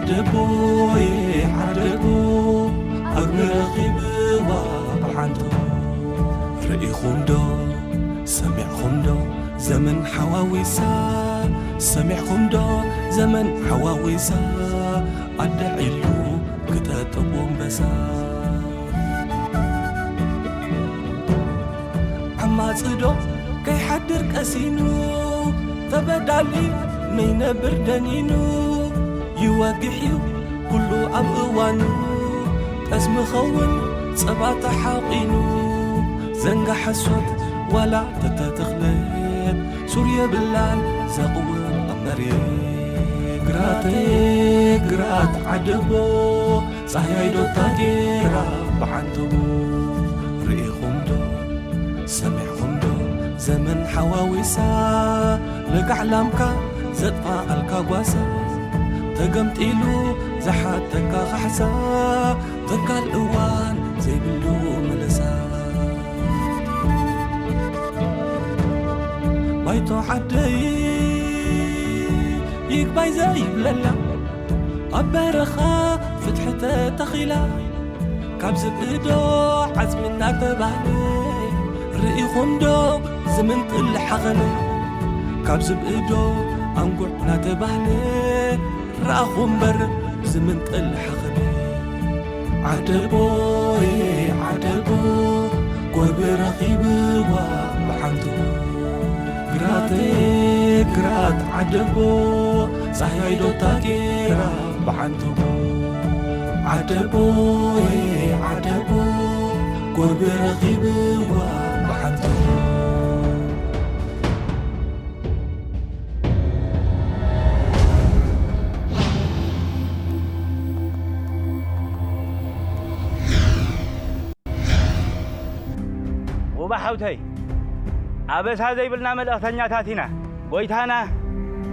ዓደቦየ ዓደቦ፣ ኣግሪ ረኺብዋ ብሓንቶ። ርኢኹም ዶ ሰሚዕኹም ዶ ዘመን ሓዋዊሳ? ሰሚዕኹም ዶ ዘመን ሓዋዊሳ? ኣደ ዒሉ ክጠጥቦ ኣንበሳ። ዓማጺ ዶ ከይሓድር ቀሲኑ፣ ተበዳሊ ነይነብር ደኒኑ። ይወግሕ እዩ ኩሉ ኣብ እዋኑ፣ ጠስሚ ኸውን ጸባ ተሓቒኑ። ዘንጋ ሓሶት ዋላ ተተተኽለት፣ ሱር የብላን ዘቕውም ኣብ መሬት። ግራተይ ግራት ዓደቦ፣ ጻህያይ ዶ ታጌራ ብዓንተቦ። ርኢኹም ዶ ሰሚዕኹም ዶ ዘመን ሓዋዊሳ? ለጋዕ ላምካ ዘጥፋኣልካ ጓሳ፣ ተገምጢሉ ዝሓተካ ካሕሳ፣ ተካል እዋን ዘይብሉ ምልሳ። ባይቶ ዓደይ ይግባይ ዘይብለላ፣ ኣብ በረኻ ፍትሒ ተተኺላ፣ ካብ ዝብኢ ዶ ዓጽሚ እናተባህለ፣ ርኢኹም ዶ ዝምንጥል ሓኸነ? ካብ ዝብኢ ዶ ኣንጉዕ እናተባህለ፣ ረኣኹ እምበር ዝምንጥል ሓኸነ። ዓደቦየ ዓደቦ፣ ጎርቢ ረኺብዋ ብሓንቶ። ግራተይ ግራት ዓደቦ፣ ጻህያይ ዶ ታጌራ ብሓንቶ። ዓደቦየ ዓደቦ፣ ጎርቢ ረኺብዋ ብሓንቶ። ውባ ሓውተይ፣ ኣበሳ ዘይብልና መልእኽተኛታት ኢና። ጎይታና፣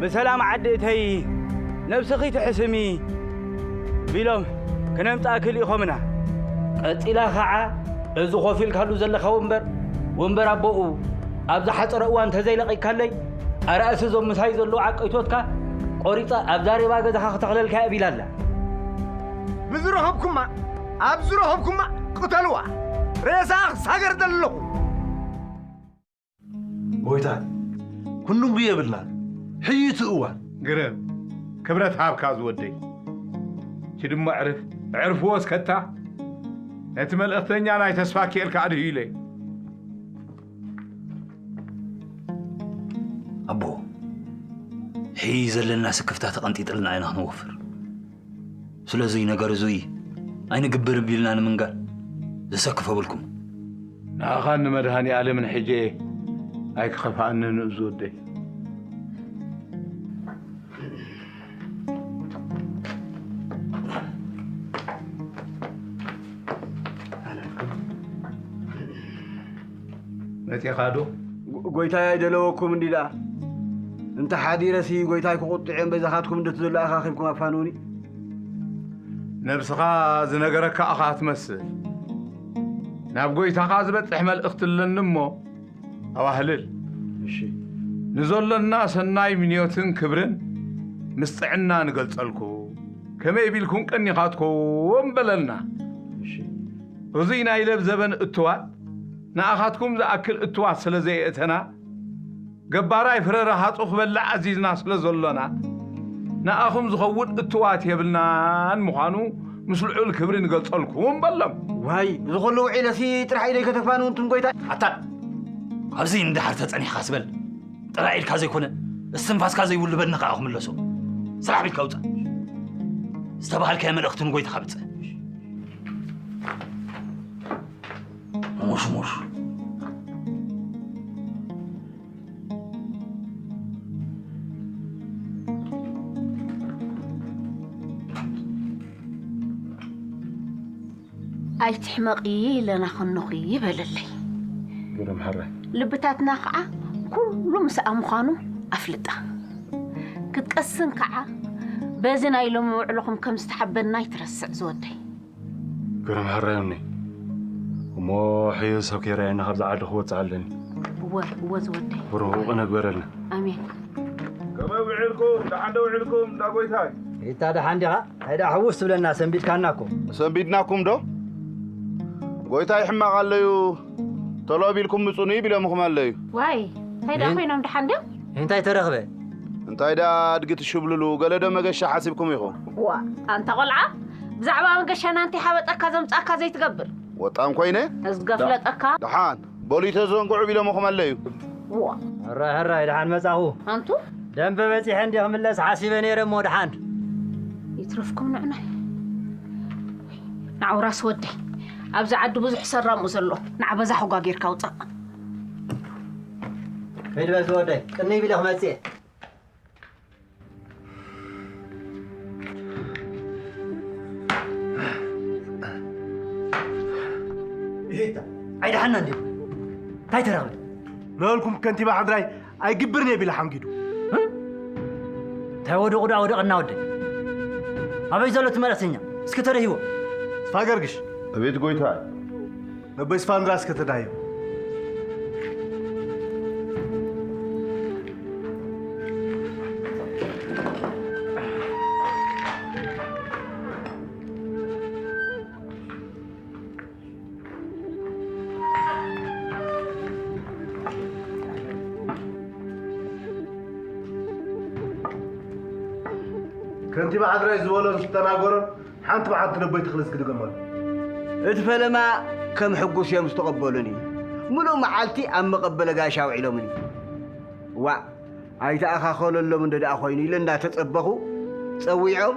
ብሰላም ዓዲ እተዪ፣ ነብስኺ ትሕስሚ ቢሎም ክነምጻእኪ ልኢኾምና። ቀጺላ ኸዓ እዚ ኮፍ ኢልካሉ ዘለኻ ወንበር፣ ወንበር ኣቦኡ ኣብ ዝሓጸረ እዋን እንተዘይለቒካለይ፣ ኣራእሲ እዞም ምሳይ ዘለዉ ዓቀይቶትካ ቆሪጸ ኣብ ዛሬባ ገዛኻ ክተኽለልካ እየ ቢላ ኣላ። ብዝረኸብኩማ፣ ኣብ ዝረኸብኩማ ቅተልዋ። ሬሳ ክሳገር ዘለኹ። ጎይታይ፣ ክንድንጉ የብልናን። ሕይቱ እዋን። ግርም፣ ክብረት ሃብካ ዝወደይ። እቲ ድማ ዕርፍ፣ ዕርፍዎ እስከታ። ነቲ መልእኽተኛ ናይ ተስፋ ኪኤልካ ኣድህዩለይ። ኣቦ፣ ሕይ ዘለና ስክፍታ ተቐንጢጥልና ኢና ክንወፍር። ስለዚ ነገር እዙይ ኣይንግብር ቢልና ንምንጋር ዘሰክፍ ኣብልኩም። ንኣኻን ንመድሃኒ ኣለምን ሕጀ ኣይክኸፍኣንን እዙ ወደይ። መጺኻ ዶ? ጎ-፣ ጎይታይ ኣይደለወኩም እንዲ ደኣ። እንተ ሓዲረሲ ጎይታይ ክቑጥዕ እየ እምበይ፣ ዘኻትኩም እንደ ትደሉ ኣኻኺብኩም ኣፋንውኒ። ነብስኻ ዝነገረካ ኢኻ ትመስል። ናብ ጎይታኻ ዝበጽሕ መልእኽቲ ኣለኒ እሞ ኣዋህልል። እሺ። ንዘሎና ሰናይ ምንዮትን ክብርን ምስ ጥዕና ንገልጸልኩ። ከመይ ቢልኩም ቀኒኻትኩም በለልና። እሺ። እዙይ ናይ ለብ ዘበን እትዋት ንኣኻትኩም ዝኣክል እትዋት ስለ ዘየእተና፣ ገባራይ ፍረ ረሃጹ ክበልዕ ኣዚዝና ስለ ዘሎና፣ ንኣኹም ዝኸውን እትዋት የብልናን ምዃኑ ምስ ልዑል ክብሪ ንገልጸልኩም በሎም። ዋይ፣ እዚ ኹሉ ውዒለሲ ጥራሕ ኢደይ ከተፋንው እንቱም ጎይታ። ኣታ፣ ኣብዚ እንድሕር ተጸኒሕካ ስበል፣ ጥራይ ኢልካ ዘይኮነ፣ እስትንፋስካ ዘይብሉ በድንኻ ኢኹም ምለሶ። ስራሕ ቢልካ ውጻእ። ዝተባሃልካዮ መልእኽቲ ንጎይታኻ ብጽእ። ሙሽሙሽ። ኣይትሕመቒ ኢለና ከኖኺ ይበለለይ። ግርም ሕራይ። ልብታትና ከዓ ኩሉ ምስኣ ምዃኑ ኣፍልጣ። ክትቀስን ከዓ በዚ ናይ ሎሚ ውዕሎኹም ከም ዝተሓበና ኣይትረስዕ ዝወደይ። ግርም ሕራይ እኒ። እሞ ሕዩ ሰብ ከይረኣየና ካብዚ ዓዲ ክወፅእ ኣለኒ። እወ፣ እወ ዝወደይ። ብሩኽ ነግበረልና። ኣሜን። ከመይ ውዒልኩም? ደሓን ዶ ውዒልኩም? እንዳ ጎይታይ። ኢታ ደሓን ዲኻ? እንታይ ደኣ ሕውስ ትብለና? ሰንቢድካና እኮ። ሰንቢድናኩም ዶ? ጎይታይ ሕማቕ ኣለዩ፣ ቶሎ ቢልኩም ምጹኒ ቢሎምኹም ኣለዩ። ዋይ፣ እንታይ ደኣ እን-፣ ኮይኖም ደሓን ድዮም? እንታይ ተረኽበ? እንታይ ደኣ ኣድጊ ትሽብልሉ፣ ገለ ዶ መገሻ ሓሲብኩም ኢኹም? ዋ፣ ኣንታ ቆልዓ፣ ብዛዕባ መገሻ ናንቲ ሓበጠካ ዘምጻካ ዘይትገብር። ወጣም ኮይነ? እዝገፍለጠካ። ደሓን፣ በሉ ይተዘንግዑ ቢሎምኹም ኣለዩ። ዋ። ሕራይ፣ ሕራይ፣ ደሓን መጻኹ። ኣንቱ? ደንበ በጺሐ እንዲ ክምለስ ሓሲበ ነይረ እሞ ደሓን። ይትረፍኩም ንዕናይ። ንዓው ራስ ወደይ። ኣብዚ ዓዲ ብዙሕ ሰራሙ ዘሎ። ንዓ በዛ ሕጓ ጌርካ ውጻእ። ከይድ በል ዝወደይ፣ ቅንይ ቢለ ክመጽእ እየ። ይሄታ፣ ኣይደሓና እንዴ? እንታይ ተረኽበ? ነበልኩም ከንቲባ ሓድራይ ኣይግብርን እየ ቢለ ሓንጊዱ። እንታይ ወደቑ ደኣ ወደቐና ወደይ? ኣበይ ዘሎ እቲ መልእኽተኛ? እስኪ ተረሂቦ። ስፋ ገርግሽ። ኣቤት ጎይታይ። ነቦይ ስፋንድራስ ከተዳዮ። ከንቲባ ሓድራይ ዝበሎን ዝተናገሮን ሓንቲ ብሓንቲ ነቦይ ተኽለ ዝግድገመሉ። እቲ ፈለማ ከም ሕጉስ እዮም ዝተቐበሉኒ። ምሉእ መዓልቲ ኣብ መቐበለ ጋሻ ኣውዒሎምኒ። ዋእ፣ ኣይተኣኻኸለሎም እንዶ ደኣ ኮይኑ ኢለ እንዳተጸበኹ፣ ጸዊዖም፣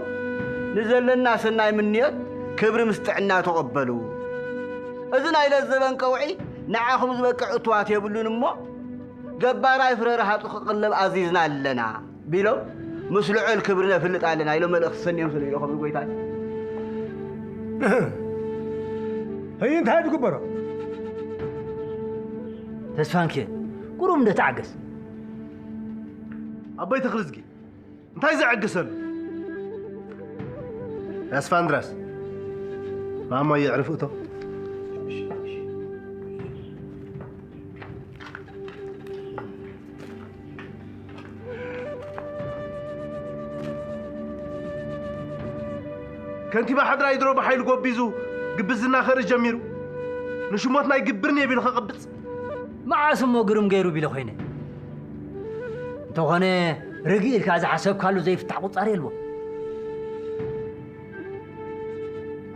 ንዘለና ሰናይ ምንዮት ክብሪ ምስ ጥዕና ተቐበሉ። እዚ ናይ ለዘበን ቀውዒ ንዓኹም ዝበቅዕ እትዋት የብሉን እሞ፣ ገባራይ ፍረ ረሃጹ ክቕለብ ኣዚዝና ኣለና ቢሎም፣ ምስ ልዑል ክብሪ ነፍልጥ ኣለና ኢሎም መልእኽቲ ሰንዮም ስለ ኢሉ ከምዚ ጎይታይ። ህይ እንታይ ትግበሮ? ተስፋንኪ፣ ቁሩብ እንደ ተዓገስ። ኣቦይ ተኽልዝጊ፣ እንታይ ዘዕግሰሉ? ያስፋንድራስ፣ ማማ የዕርፍ እቶ። ከንቲባ ሓድራይ ድሮ ብሓይሊ ጎቢዙ ግብዝና ከርኢ ጀሚሩ። ንሽሞት ናይ ግብርን የቢሉ ከቐብጽ። መዓስ እሞ ግርም ገይሩ ቢለ ኮይነ። እንተኾነ ርግእ ኢልካ ዝሓሰብካሉ ዘይፍታሕ ቁጻር የልቦ።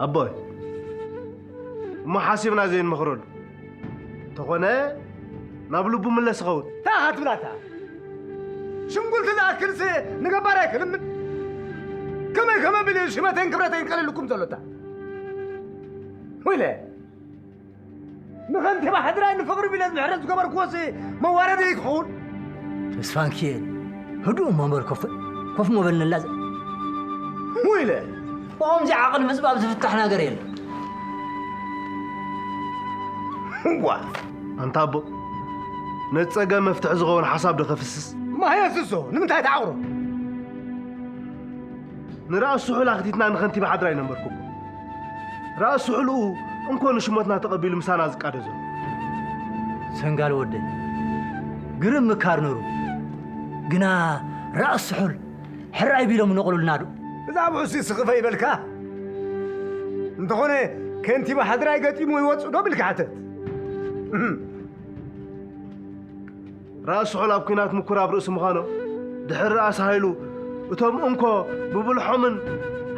ኣቦይ፣ እሞ ሓሲብና ዘይንመኽረሉ። እንተኾነ ናብ ልቡ ምለስ ይኸውን። እንታይ ኢኻ ትብላታ? ሽንጉልቲ ዝኣክልሲ ንገባር ኣይክልምን። ከመይ ከመይ ቢሉ ሽመተይን ክብረተይን ቀሊልኩም ዘሎታ? ወይለ፣ ንኸንቲባ ሕድራይ ንፍቕሪ ቢለ ምሕረት ዝገበርክዎሲ መዋረዲ ክኸውን? ተስፋንኪኤል፣ ህዱእ እሞ እምበር ኮፍ፣ ኮፍ እሞ በልንላ ዘ-፣ ወይለ! ብኸምዚ ዓቕሊ ምጽባብ ዝፍታሕ ነገር የለን። እዋ! ኣንታ ኣቦ፣ ነቲ ጸገም መፍትሒ ዝኸውን ሓሳብ ዶ ከፍስስ? ማህየስሶ፣ ንምንታይ ትዓቕሮ? ንራእሲ ስሑል ኣኽቲትና ንኸንቲባ ሓድራይ ነንበርኩቦ። ራእሲ ስሑል እኡ እንኮ ንሽሞትና ተቐቢሉ ምሳና ዝቃደ ዘሎ። ሰንጋል ወደይ፣ ግርም ምካር ነሩ። ግና ራእሲ ስሑል ሕራይ ቢሎም ነቕሉልና ዶ? እዛ ብዑሲ ስኽፈ ይበልካ። እንተኾነ ከንቲባ ሓድራይ ገጢሙ ይወጽእ ዶ ቢልካ ሕተት። እህም። ራእሲ ስሑል ኣብ ኲናት ምኩራብ ርእሲ ምዃኖም፣ ድሕሪ ራእሲ ሃይሉ፣ እቶም እንኮ ብብልሖምን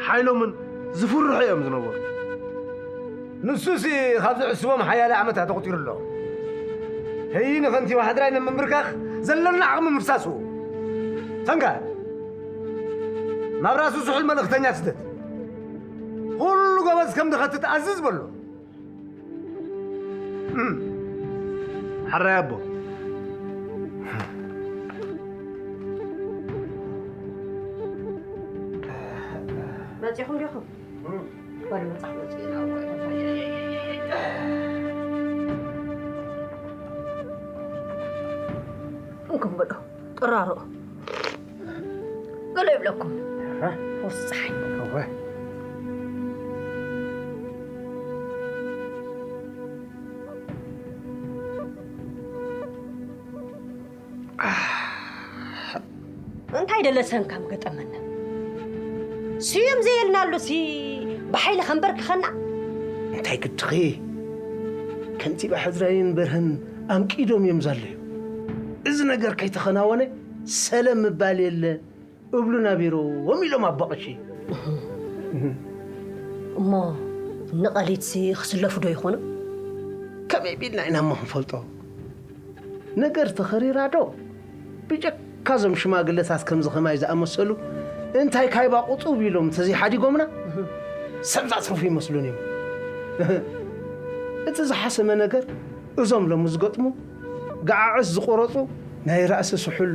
ሓይሎምን ዝፍርሑ እዮም ዝነበሩ። ንሱሲ ካብ ዝዕስቦም ሓያለ ዓመታት ኣቑጺሩ ኣሎ። ህይ ንኸንቲባ ሓድራይ ንምምብርካኽ ዘለና ዓቕሚ ምፍሳሱ። ሰንጋል፣ ናብ ራእሲ ስሑል መልእኽተኛ ስደድ። ኩሉ ጎበዝ ከም ዝኸትት ኣዝዝ በሎ። እም። ሕራይ ኣቦ። መጺኹም ዲኹም? እም። ወደ መጽሓፍ መጺእና። እንኩም በሎ። ጥራሮ። ገለ ይብለኩም። እ? ወስ ፀሓይ። እወ። እንታይ ደለ ሰንካም ገጠመና? ስዩም ዘየልናሉሲ ብሓይሊ ከንበርክኸና? እንታይ ግድኺ? ከንቲባ ሕዝራይን በርሀን ኣንቂዶም እዮም ዘለዩ። እዚ ነገር ከይተኸናወነ ሰለም ምባል የለ እብሉና ቢሮም ኢሎም ኣቦ ቀሺ። እሞ ንቐሊትሲ ክስለፉ ዶ ይኾኑ? ከመይ ቢልና ኢና እሞ ክንፈልጦ? ነገር ተኸሪራ ዶ? ብጀካ እዞም ሽማግለታት ከምዚ ከማይ ዝኣመሰሉ እንታይ ካይባ ቁጡብ ኢሎም ተዘይሓዲጎምና ሰብ ዘጽርፉ ይመስሉን እዮም። እቲ ዝሓሰመ ነገር እዞም ሎሚ ዝገጥሙ ገዓዕስ ዝቆረጹ ናይ ራእሲ ስሑል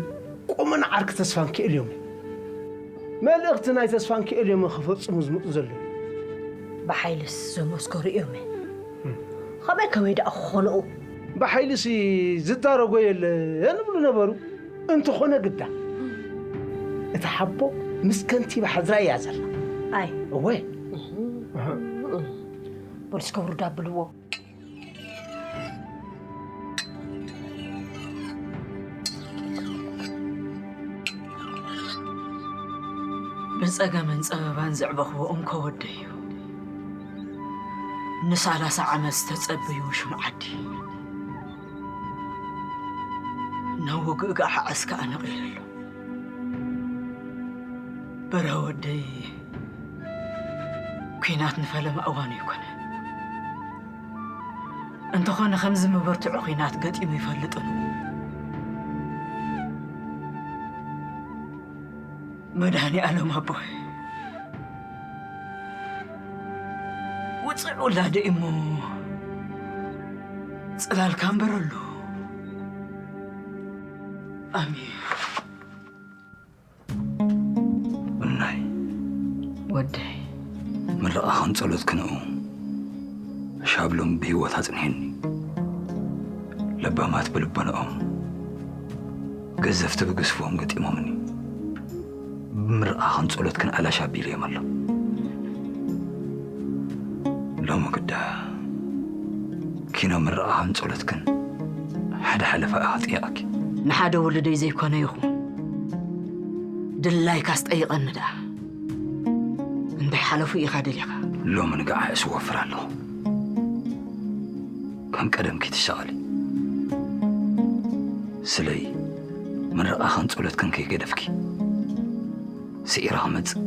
ቁምን ዓርኪ ተስፋንኪኤል እዮም። መልእኽቲ ናይ ተስፋንኪኤል እዮም ክፈጽሙ ዝመጹ ዘለዉ። ብሓይልስ ዘመስከሩ እዮም። ኸመይ ከመይ ደኣ ክኾንኡ? ብሓይልሲ ዝዳረጎ የለን እብሉ ነበሩ። እንተኾነ ግዳ እታ ሓቦ ምስ ከንቲባ ሓዝራ እያ ዘላ። ኣይ። እወ። በሉ እስከ ውርድ ኣብልዎ። ብጸገምን ጸበባን ዘዕበኽዎ እንኮ ወደይ እዩ። ንሳላሳ ዓመት ዝተጸበዩ ሽም ዓዲ ናብ ውግእ ገዓዕስ ከኣ ነቒሉ ኣሎ። በርሀ ወደይ፣ ኲናት ንፈለማ እዋኑ ኣይኮነ። እንተኾነ ከምዚ መበርትዖ ኲናት ገጢሙ ይፈልጥን። መድኃኔ ዓለም ኣቦይ፣ ውፅዕ ውላደ እሞ ጽላልካ እምበረሉ። ኣሜን። እናይ ወደይ። ምርቓኽን ጸሎትክን እው ሻብሎም ብህይወት ኣጽንሔኒ። ለባማት ብልቦንኦም ገዘፍቲ ብግዝፍዎም ገጢሞምኒ። ብምርቓኽን ጸሎትክን ኣላሽ ኣቢለዮም ኣሎ። ሎሚ ግዳ ኪኖ ምርቓኽን ጸሎትክን ሓደ ሓለፋ ኢኻ ጠይቓኪ። ንሓደ ውሉደይ ዘይኮነ ይኹን ድላይካስ ጠይቐኒ ደኣ። እንታይ ሓለፉ ኢኻ ደሊኻ? ሎሚ ንገዓዕስ እወፍር ኣለኹ። ከም ቀደምኪ ትሻቐሊ። ስለይ ምርቓኽን ጸሎትክን ከይገደፍኪ። ስዒራ ክመጽእ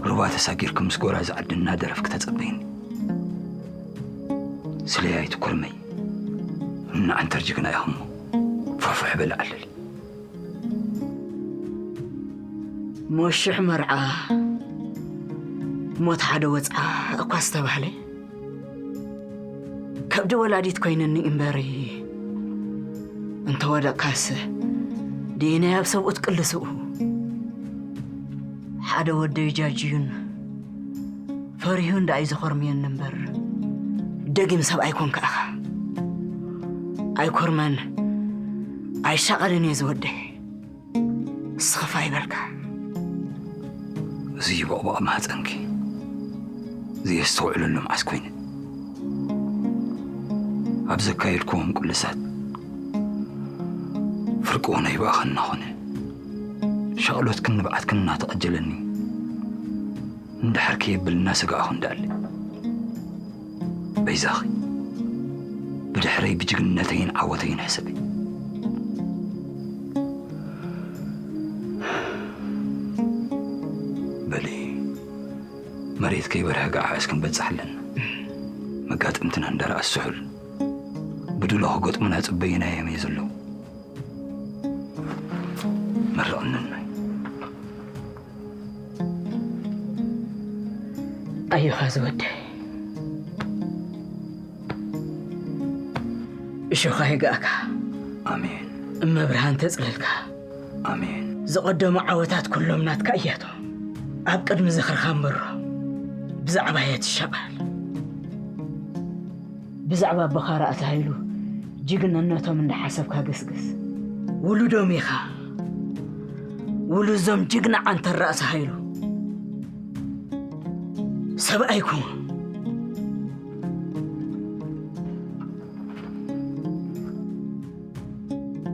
ሩባ ተሳጊርኪ ምስ ጎራዙ ዓዲ እናደረፍኪ ተጸበይኒ። ስለይ ኣይትኩርመይ። እናዓንተር ጅግና ኢኹሞ። ፋሕፋሕ በሊ ዓለሊ። ሞሽሕ መርዓ ሞት ሓደ ወጽዓ እኳ ዝተባህለ፣ ከብዲ ወላዲት ኮይነኒ እምበሪ፣ እንተወደቕካስ፣ ድየ ናይ ኣብ ሰብኡት ቅልስኡ? ሓደ ወደይ ጃጅዩን ፈሪሁን ደኣ እዩ ዘኾርምየኒ እምበር፣ ደጊም ሰብ ኣይኮንካ ኢኻ። ኣይኮርመን፣ ኣይሻቐልን እየ ዝወደይ። ስኽፍ ኣይበልካ። እዚ ቦቕባቕ ማህፀንኪ ዘየስተውዕለሉ መዓስ ኮይነ? ኣብ ዘካየድክዎም ቅልሳት ፍርቂ እውን ኣይበኣኸና ኾነ። ሻቕሎትክን ንብዓትክን እናተቐጀለኒ፣ እንድሕር ከየብል እናሰጋእኹ እንዳለ፣ በይዛኺ ብድሕረይ ብጅግንነተይን ዓወተይን ሕሰቢ። በሊ፣ መሬት ከይበርሀ ገዓዕስ ክንበጽሕ ኣለና። መጋጥምትና እንዳረኣስ ስሑል ብድሎ ክገጥሙና ጽበዩና እዮም እየ ዘለዉ። መርቕንናይ። ኣዮኻ ዝወደይ። እሾኻ ይግኣካ። ኣሜን። እመብርሃን ተጽለልካ። ኣሜን። ዝቐደሙ ዓወታት ኩሎም ናትካ እያቶም። ኣብ ቅድሚ ዝኽርኻ እምበሮ ብዛዕባ እየ ትሻቐል። ብዛዕባ ኣቦኻ ራእሲ ሃይሉ ጅግንነቶም እንዳሓሰብካ ገስግስ። ውሉዶም ኢኻ። ውሉዞም ጅግና ዓንተር ራእሲ ሃይሉ። ሰብኣይ ኩን።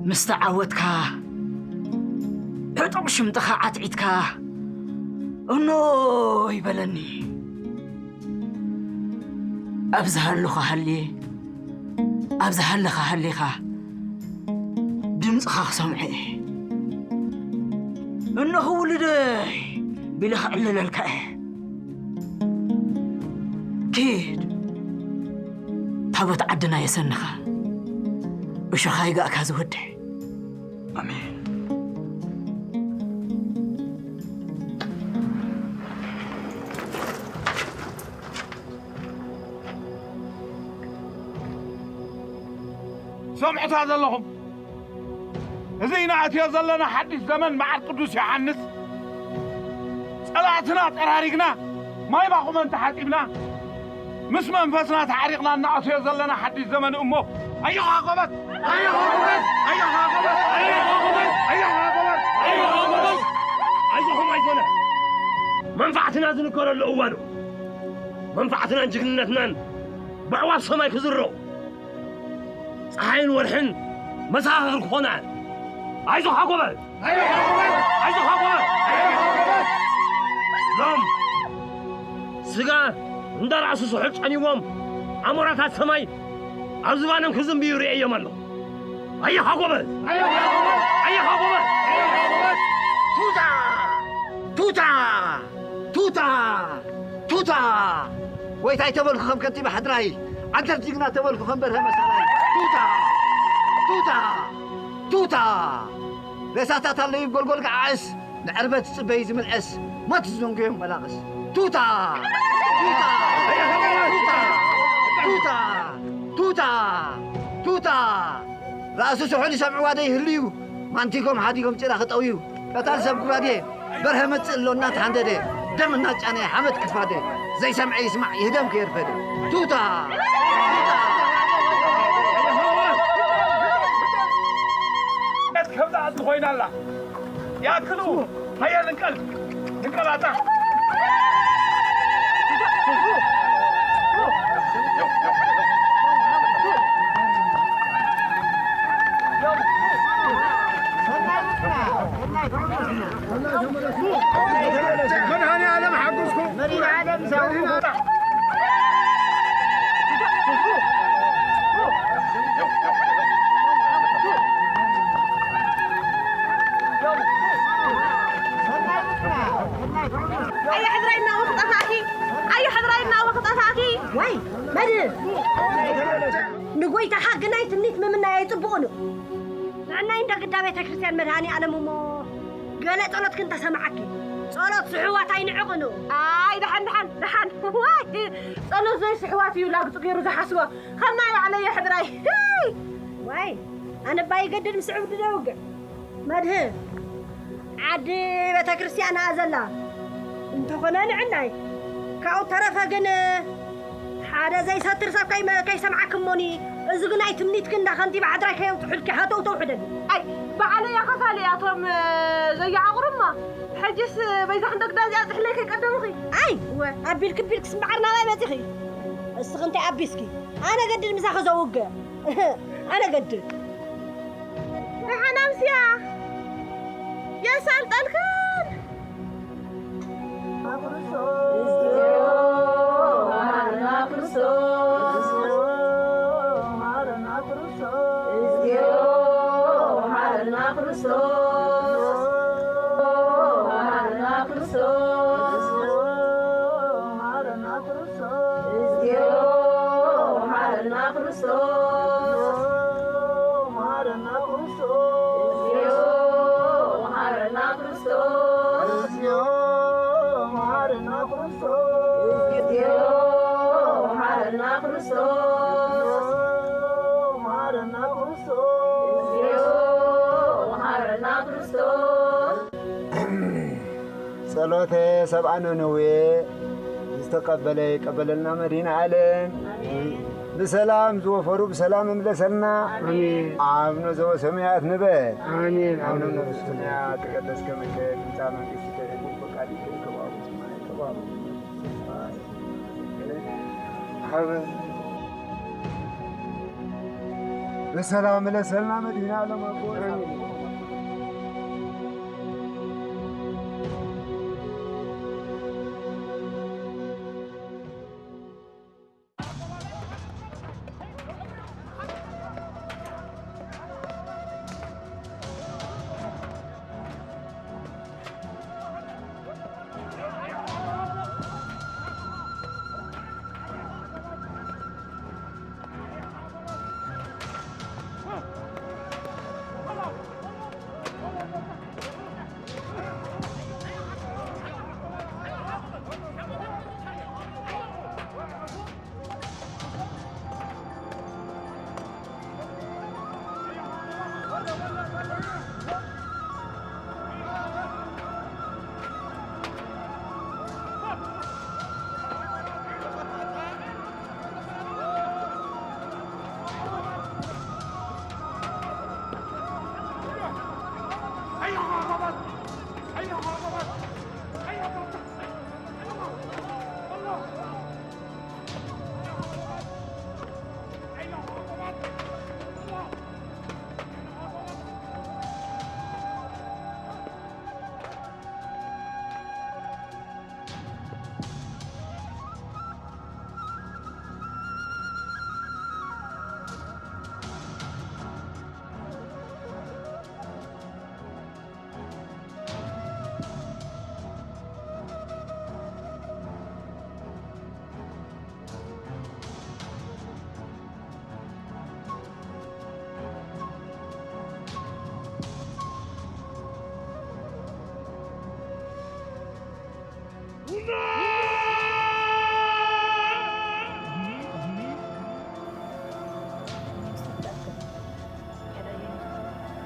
ምስ ተዓወትካ፣ ዕጡቕ ሽምጥኻ ዓትዒትካ፣ እኖ ይበለኒ። ኣብ ዝሃለኹ ሃልየ፣ ኣብ ዝሃለኻ ሃሊኻ፣ ድምፅኻ ክሰምዖ እየ። እነሆ ውሉደይ ቢለ ክዕልለልካ እየ። ኪድ፣ ታቦት ዓድና የሰንኻ፣ እሾኻ ይጋእካ ዝወድሕ። ኣሜን። ሰምዑታ ዘለኹም፣ እዚ ንኣትዮ ዘለና ሓድሽ ዘመን በዓል ቅዱስ ዮሓንስ፣ ጸላእትና ጠራሪግና፣ ማይ ባኹመን ተሓጺብና፣ ምስ መንፈስና ተዓሪቕና እንኣትዮ ዘለና ሓድሽ ዘመን እሞ፣ ኣዮኻ ጎበዝ! ኣዮኻ ጎበዝ! ኣዮኻ ጎበዝ! ኣዮኻ ጎበዝ! ኣዮኻ ጎበዝ! ኣዮኻ ጎበዝ! ኣይዞኹም፣ ኣይዞነ። መንፋዕትና ዝንገረሉ እዋኑ፣ መንፋዕትናን ጅግንነትናን ብኣዕዋፍ ሰማይ ክዝረው፣ ጸሓይን ወርሕን መሰኻኽር ክኾና። ኣይዞኻ ጎበዝ! ኣይዞኻ ጎበዝ! ሎም ስጋ እንዳ ራእሲ ስሑል ጨኒዎም ኣሞራታት ሰማይ ኣብ ዝባኖም ክዝንብዩ ርእየዮም ኣለኹ። ኣይኻ ጎበዝ! ኣይኻ ጎበዝ! ቱታ! ቱታ! ቱታ! ቱታ! ጎይታይ ተበልኩ ከም ከንቲባ ሕድራይ፣ ዓንተር ጅግና ተበልኩ ከም በርሀ መሳላይ። ቱታ! ቱታ! ቱታ! ሬሳታት ኣለዩ ጎልጎል ገዓዕስ፣ ንዕርበት ዝጽበይ ዝምልዐስ፣ ሞት ዝዘንጉዮም መላቕስ። ቱታ! ቱታ! ቱታ! ቱታ! ቱታ! ቱታ! ራእሲ ስሑል ይሰምዕዋ ዶ ይህልዩ? ማንቲጎም ሓዲጎም ጭራ ክጠውዩ። ቀታል ሰብ ጉራዴ፣ በርሀ መጽእ ኣሎ እናተሓንደደ፣ ደም እናጫነ ሓመድ ክፋደ። ዘይሰምዐ ይስማዕ፣ ይህደም ከየርፈደ። ቱታ! ቱታ! ከምዛ ኣቲ ኮይና ኣላ። ያክሉ፣ ሃየ ንቀል፣ ንቀላታ። መድኃኔ ዓለም ሓግዝኩም። ኣየ ሕድራይ እናወ ክጠፋእኪ፣ ኣየ ሕድራይ እናወ ክጠፋእኪ። ወይ መድህን፣ ንጎይታኻ ግናይ ትምኒት ምምናይ ኣይጽቡቕን እዩ። ንዕናይ እንደ ግዳ ቤተ ክርስቲያን መድኃኔ ዓለም እሞ ገለ ጸሎትኪ እንተሰማዓኪ። ጸሎት ስሑዋት ኣይንዕቕኑ። ኣይ ደሓን፣ ደሓን፣ ደሓን። ዋይ ጸሎት ዘይስሑዋት እዩ ላግጹ ገይሩ ዝሓስቦ። ከም ናይ ባዕለይ ሕድራይ። ህይ! ዋይ ኣነ እባ ይገድድ ምስ ዕብዲ ደውግዕ። መድህን፣ ዓዲ ቤተ ክርስቲያን እያ ዘላ። እንተኾነ ንዕናይ። ካብኡ ተረፈ ግን ሓደ ዘይሰትር ሰብ ከይመ-፣ ከይሰምዓኪ እሞኒ። እዚ ግን ናይ ትምኒትኪ እንዳ ከንቲባ ዓድራይ ከየውፅሑልኪ ሃተው ተውሕደኒ። ኣይ፣ ባዕለይ እያ ከፋሊ እያቶም፣ እ፣ ዘየዓቑሩማ። ሕጅስ በይዛ ክንዶ ግዳ እዚኣ ፅሕለይ ከይቀደሙኺ። ኣይ፣ ወ፣ ኣቢልኪ ቢልክስ እምበዓር ናባይ መፂኺ። እስኺ እንታይ ኣቢስኪ? ኣነ ገድድ ምሳኺ ዘውግዕ። ኣነ ገድድ። ደሓን ኣምስያ የሳልጠልክን። ጸሎተ ሰብኣ ነነዌ ዝተቀበለ ይቀበለልና መድኃኔ ዓለም። ብሰላም ዝወፈሩ ብሰላም ይምለሰልና። ኣሜን። ኣብነ ዘበሰማያት ንበር። ኣሜን። ኣብነ ኣሜን። ዘበሰማያት ይትቀደስ ስምከ ትምጻእ መንግስትከ ወይኩን ፈቃድከ ከማኡ በሰማይ ከማኡ። ብሰላም ምለሰልና መድኃኔ ዓለም ኣቦ። ኣሜን።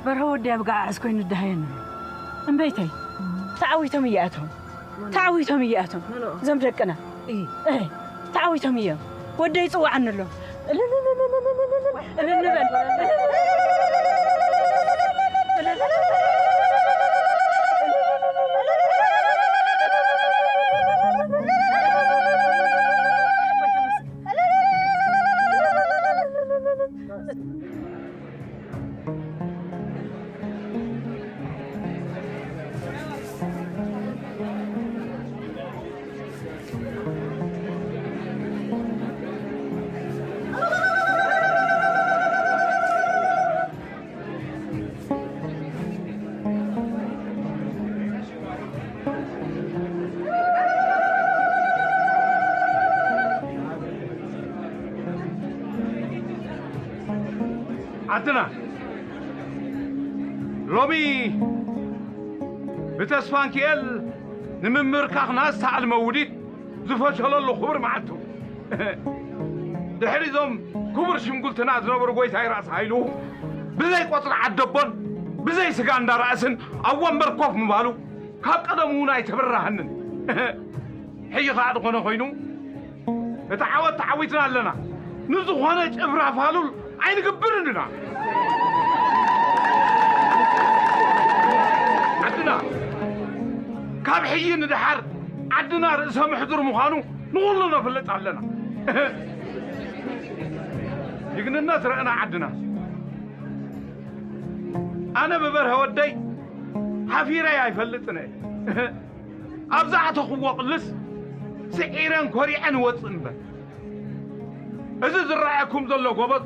በርሀ ወዲ ኣብ ገዓዕስ ኮይኑ ደሃየን ኣሎ። እምበይተይ፣ ተዓዊቶም እያቶም። ተዓዊቶም እያቶም። እዞም ደቅና። እህ፣ ተዓዊቶም እዮም። ወደይ ይጽውዓኒ ኣሎ። እልል በል። ዓድና ሎሚ ብተስፋንኪኤል ንምምርካኽና ዝተኣልመ ውዲት ዝፈሸለሉ ክቡር መዓልቱ። ድሕሪ እዞም ክቡር ሽምጉልትና ዝነበሩ ጎይታይ ራስ ሃይሉ ብዘይ ቆጽሪ ዓደቦን ብዘይ ስጋ እንዳራእስን ኣብ ወንበር ኮፍ ምባሉ ካብ ቀደሙ እውን ኣይተበራህንን። ሕጂ ኸኣ ዝኾነ ኮይኑ እቲ ዓወት ተዓዊትና ኣለና። ንዝኾነ ጭፍራ ፋሉል ኣይንገብርን ኢና። ዓድና ካብ ሕጂ ንደሓር ዓድና ርእሰ ምሕዱር ምዃኑ ንኹሉ ነፍልጥ ኣለና። ጅግንነት ረእና ዓድና። ኣነ ብበርሀ ወደይ ሓፊረይ ኣይፈልጥን እየ። ኣብ ዝኣተኽዎ ቅልስ ስዒረን ኮሪዐን እወፅእ እምበር። እዚ ዝረኣየኩም ዘሎ ጎበዝ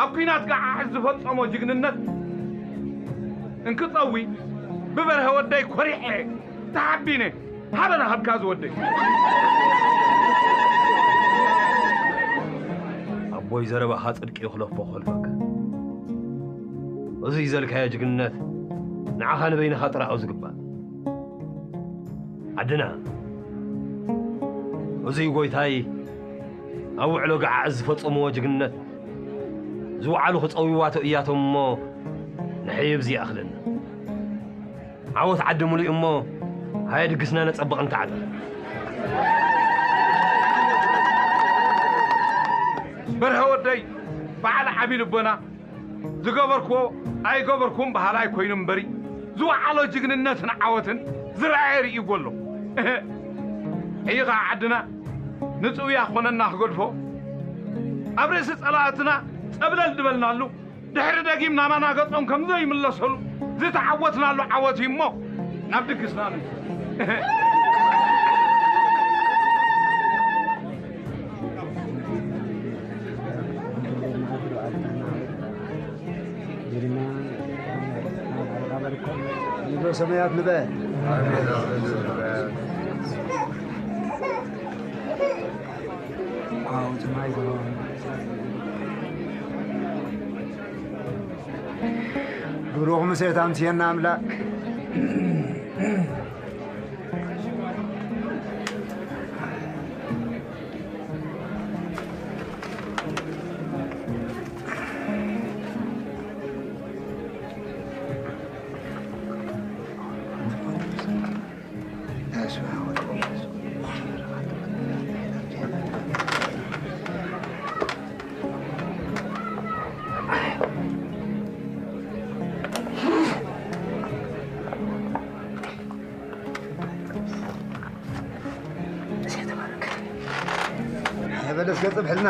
ኣብ ኲናት ገዓዕዝ ዝፈጸሞ ጅግንነት እንክጸዊ ብበርሀ ወደይ ኮሪዐ ተሓቢነ። ሃበና ሃብካ ዝወደይ። ኣቦይ ዘረባኻ ጽድቂ እዩ ክለፎ ክኸልፈካ። እዙይ ዘልካዮ ጅግንነት ንዓኻ ንበይንኻ ጥራይ እዩ ዝግባእ። ዓድና እዙይ ጎይታይ ኣብ ውዕሎ ገዓዕዝ ዝፈጸምዎ ጅግንነት ዝወዓሉ ክጸውይዋቶ እያቶም እሞ ንሕይ ብዚ ይኣኽለና። ዓወት ዓዲ ሙሉእ እሞ ሃየ ድግስና ነጸብቕ እንተዓል። በርሀ ወደይ በዓል ዓቢ ልቦና ዝገበርክዎ ኣይገበርኩም በሃላይ ኮይኑ እምበሪ ዝወዓሎ ጅግንነትን ዓወትን ዝረኣየ ርእይዎ ኣሎ። እህ፣ ሕጂ ኸዓ ዓድና ንጽውያ ክኾነና ክገድፎ ኣብ ርእሲ ጸላእትና ጸብለል ዝበልናሉ ድሕሪ ደጊም ናባና ገጾም ከም ዘይምለሰሉ ዝተዓወትናሉ ዓወት እዩ እሞ ናብ ድግስና ን ንዶ ሰማያት ንበ ብሩኽ ምሴት ኣምስየና ኣምላክ። በለስ ገጽ ብሕልና።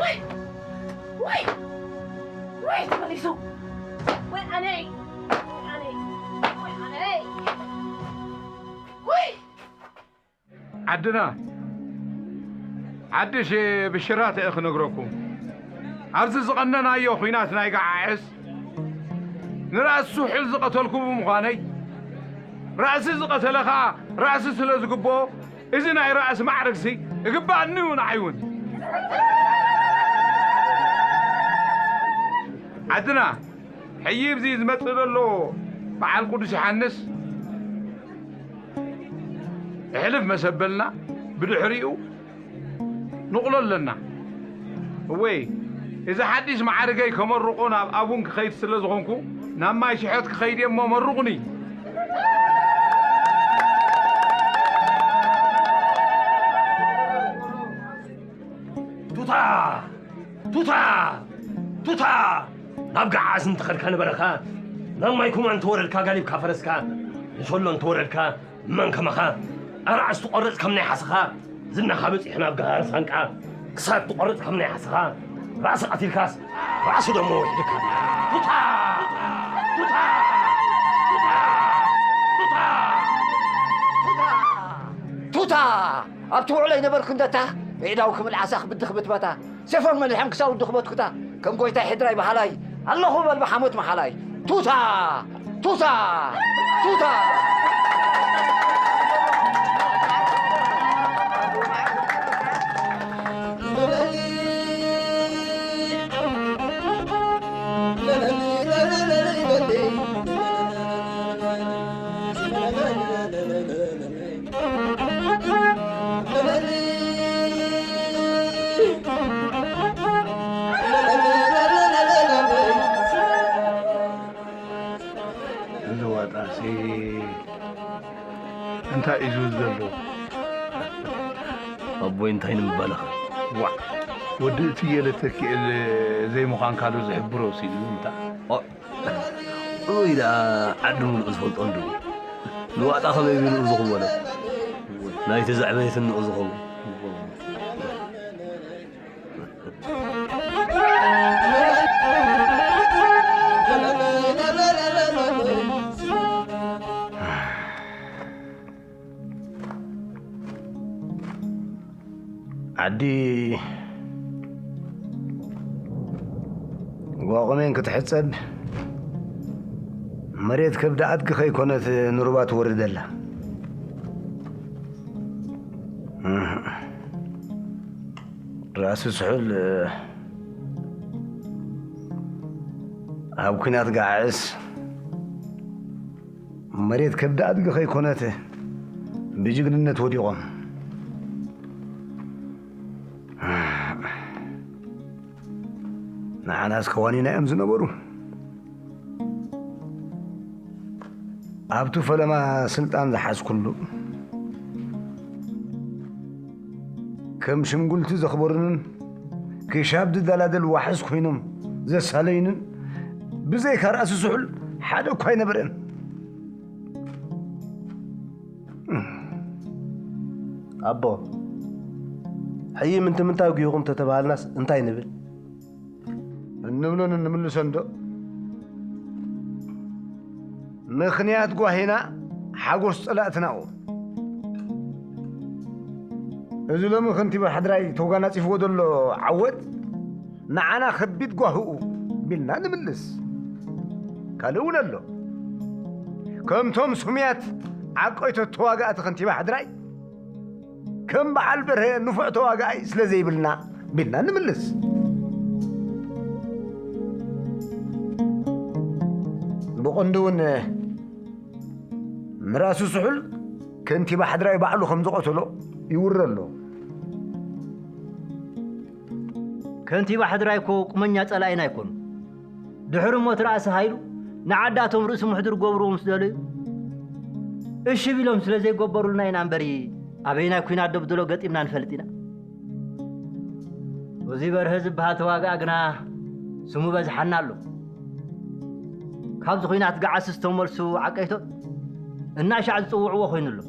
ወይ ወይ ወይ ተመሊሱ። ወይ ኣነይ ወይ ኣነይ ወይ ኣነይ ወይ ዓድና ዓድሽ ብሽራት እየ ክነግረኩም። ኣብዚ ዝቐነናዮ ኹናት ናይ ገዓዕስ ንራእሲ ስሑል ዝቐተልኩ ብምዃነይ፣ ራእሲ ዝቐተለ ኸኣ ራእሲ ስለ ዝግብኦ፣ እዚ ናይ ራእሲ ማዕርግሲ እግባእኒ እዩ ንዓይ እውን። ዓድና ሕጂ ኣብዚ ዝመጽእ ዘሎ በዓል ቅዱስ ዮሃንስ እሕልፍ መሰበልና ብድሕሪኡ ንቕሎ ኣለና። እወይ፣ እዚ ሓድሽ ማዕርገይ ከመርቖ ናብ ኣቡን ክኸይድ ስለ ዝኾንኩ፣ ናብ ማይ ሽሖት ክኸይድ እየ እሞ መርቑኒ። ቱታ! ቱታ! ቱታ! ናብ ገዓስ እንተኸድካ ነበረኻ፣ ናብ ማይ ኩማ እንተወረድካ ጋሊብካ ፈረስካ፣ ንሸሎ እንተወረድካ መን ከማኻ፣ ኣርዓስ ትቖርጽ ከም ናይ ሓሰኻ፣ ዝናኻ በጺሑ ናብ ገሃር ሳንቃ፣ ክሳድ ትቖርጽ ከም ናይ ሓሰኻ፣ ራእሲ ቀቲልካስ ራእሲ ደሞ ወሒድካ። ቱታ! ቱታ! ቱታ! ቱታ! ቱታ! ኣብቲ ውዕሎ ይነበርኩ እንደታ፣ የእዳው ክብል ዓሳ ክብድኽ ብትበታ፣ ሴፎም መሊሖም ክሳብ ድኽበት ኩታ፣ ከም ጎይታይ ሕድራይ በሃላይ፣ ኣለኹ በል ብሓሞት መሓላይ። ቱታ! ቱታ! ቱታ! እዚ ዋጣሲ እንታይ እዩ ዝብል ዘሎ? ኣቦይ እንታይ ንምባልኻ? ዋዕ፣ ወዲ እትየለ ተኪኤል ዘይምዃንካ ዶ ዝሕብሮ ሲሉ እንታ? ኦ፣ እይ ደኣ ዓዲ ምሉእ ዝፈልጦ እንዱ። ንዋጣ ከመይ ቢሉ ዝኽወሎ? ናይቲ ዘዕበየትኒ ዝኸውን። ዓዲ ጓቑሜን ክትሕጸብ መሬት ከብዲ ኣድጊ ከይኮነት ንሩባ ትወርድ ኣላ። ራእሲ ስሑል ኣብ ኲናት ጋዕዕስ መሬት ከብዲ ኣድጊ ከይኮነት ብጅግንነት ወዲቖም። ንዓናስ ከዋኒና እዮም ዝነበሩ። ኣብቲ ፈለማ ስልጣን ዝሓዝኩሉ ከም ሽምጉልቲ ዘኽበሩንን ክሻብ ዝደላደል ዋሕስ ኮይኖም ዘሳለዩንን ብዘይካ ራእሲ ስሑል ሓደ እኳ ኣይነበረን። ኣቦ፣ ሕይም እንት ምንታይ ጒኹም ተተባሃልናስ እንታይ ንብል? እንብሎን እንምልሶን ዶ? ምኽንያት ጓሂና ሓጎስ ጸላእትናኡ። እዚ ሎሚ ከንቲባ ሕድራይ ተጓናጺፍዎ ዘሎ ዓወት ንዓና ከቢድ ጓህኡ ቢልና ንምልስ። ካልእ እውን ኣሎ። ከምቶም ስሙያት ዓቀይቶት ተዋጋእቲ ከንቲባ ሕድራይ ከም በዓል በርሀ ንፉዕ ተዋጋኣይ ስለ ዘይብልና ቢልና ንምልስ። ብቐንዱ እውን ንራእሲ ስሑል ከንቲባ ሕድራይ ባዕሉ ከም ዝቐተሎ ይውረ ኣሎ። ከንቲባ ሕድራይ እኮ ቁመኛ ጸላኢና ኣይኮኑ። ድሕሪ ሞት ራእሲ ሃይሉ ንዓዳቶም ርእሲ ምሕድር ገብርዎ ምስ ደለዩ እሺ ቢሎም ስለ ዘይገበሩልና ኢና እምበሪ ኣበይናይ ኲናት ደብድሎ ገጢምና ንፈልጥ ኢና። እዚ በርሀ ዝበሃል ተዋግኣ ግና ስሙ በዝሓና ኣሎ። ካብዚ ኲናት ገዓሲ ዝተመልሱ ዓቀይቶት እናሻዕ ዝጽውዕዎ ኮይኑ ኣሎ።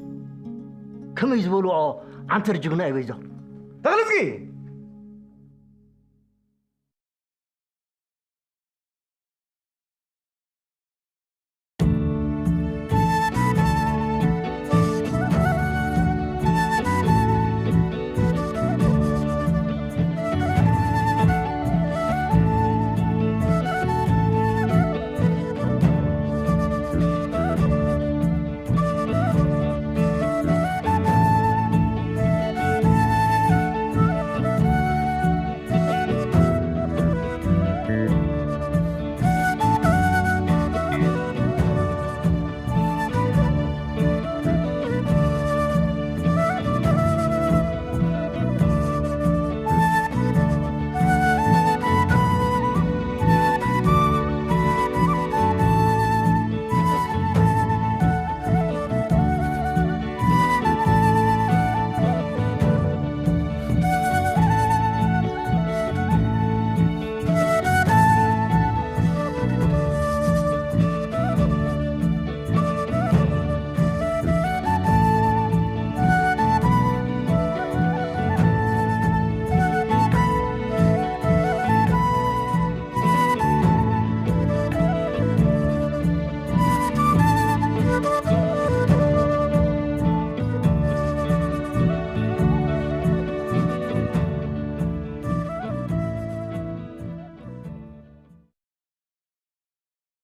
ከመይ ዝበልዎ ዓንተር ጅግና እዩ በይዞም። ተኽልዝጊ!